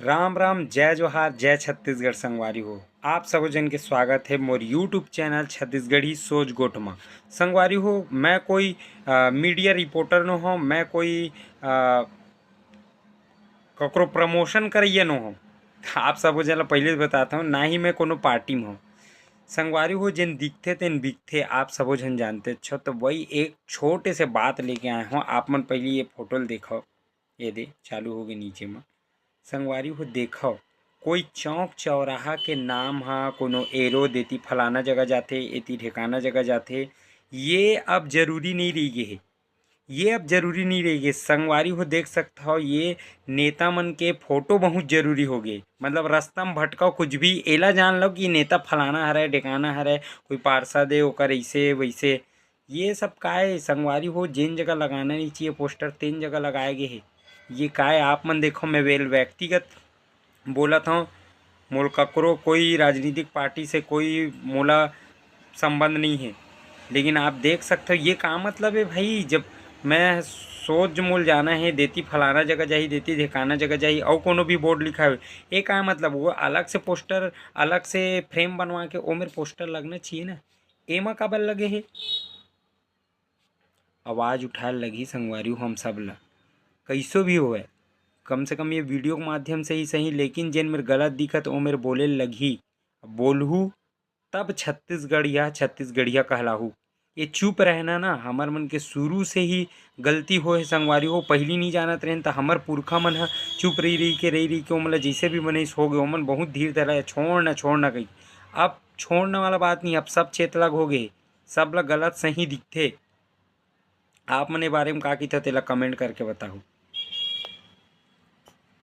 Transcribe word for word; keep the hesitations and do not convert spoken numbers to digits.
राम राम, जय जोहार, जय छत्तीसगढ़। संगवारी हो, आप सबो झन के स्वागत हे मोर YouTube चैनल छत्तीसगढ़ी सोच गोठ म। संगवारी हो, मैं कोई, अ, मीडिया रिपोर्टर नो हों, मैं कोई, अ, ककरो प्रमोशन करइया नो हों। आप सबो झन ल पहिले बतात हों, ना ही मैं कोनो पार्टी म हों। संगवारी हो, जेन दिखथे तेन बिकथे, आप सबो झन जानतेच हो। तो वही एक छोटे से बात लेके आए हों, आप मन पहिले ये फोटो ल देखव। ये दे, चालू होगे नीचे म। संगवारी हो, देखव, कोई चौक चौराहा के नाम ह कोनो एरो देती फलाना जगह जाथे, एती ढेकाना जगह जाथे, ये अब जरूरी नइ रहि गे हे। ये अब जरूरी नइ रहि गे। संगवारी हो, देख सकत हव, ये नेता मन के फोटो बहुत जरूरी हो गे। मतलब, रस्ता म भटकव कुछ भी, एला जान लव कि नेता फलाना हरय, ढेकाना हरय, कोई पार्षद ए, ओकर अइसे वइसे। ये सब काय संगवारी हो, जेन जगह लगाना नहीं चाहिए पोस्टर, तेन जगह लगाए गे हे। ये काय आप मन देखव, मैं वेल व्यक्तिगत बोलत हव, मोल ककरो कोई राजनीतिक पार्टी से कोई मोला संबंध नहीं है, लेकिन आप देख सकते हो, ये का मतलब है भाई? जब मैं सोच मोल जाना है, देती फलाना जगह जाही, देती ढेकाना जगह जाही, अउ कोनो भी बोर्ड लिखा है, ये का मतलब? वो अलग से पोस्टर, अलग से फ्रेम बनवा के ओमेर पोस्टर लगना चाहिए ना, एमा काबर लगे हे? आवाज उठाए लगही संगवारी हो हम सब ला। कइसो भी होवय, कम से कम ये वीडियो के माध्यम से ही सही, लेकिन जेन मेर गलत दिखत, ओ मेर बोले लगही। अब बोलहू, तब छत्तीसगढ़िया, छत्तीसगढ़िया कहलाहू। ये चुप रहना ना, हमर मन के शुरू से ही गलती होय हे संगवारी हो। पहिली नहीं जानत रहेन, त हमर पुरखा मन ह चुप रही, रही के, रही, रही के ओमन ला जइसे भी बनइस हो गे, ओमन बहुत धीर धरा, "छोड़ ना, छोड़ ना," कही। अब छोड़ना वाला बात नहीं, अब सब चेतलग हो गे, सब ला गलत सही दिखथे। आप मन ए बारे म का कहिथव, तेला comment करके बताहू।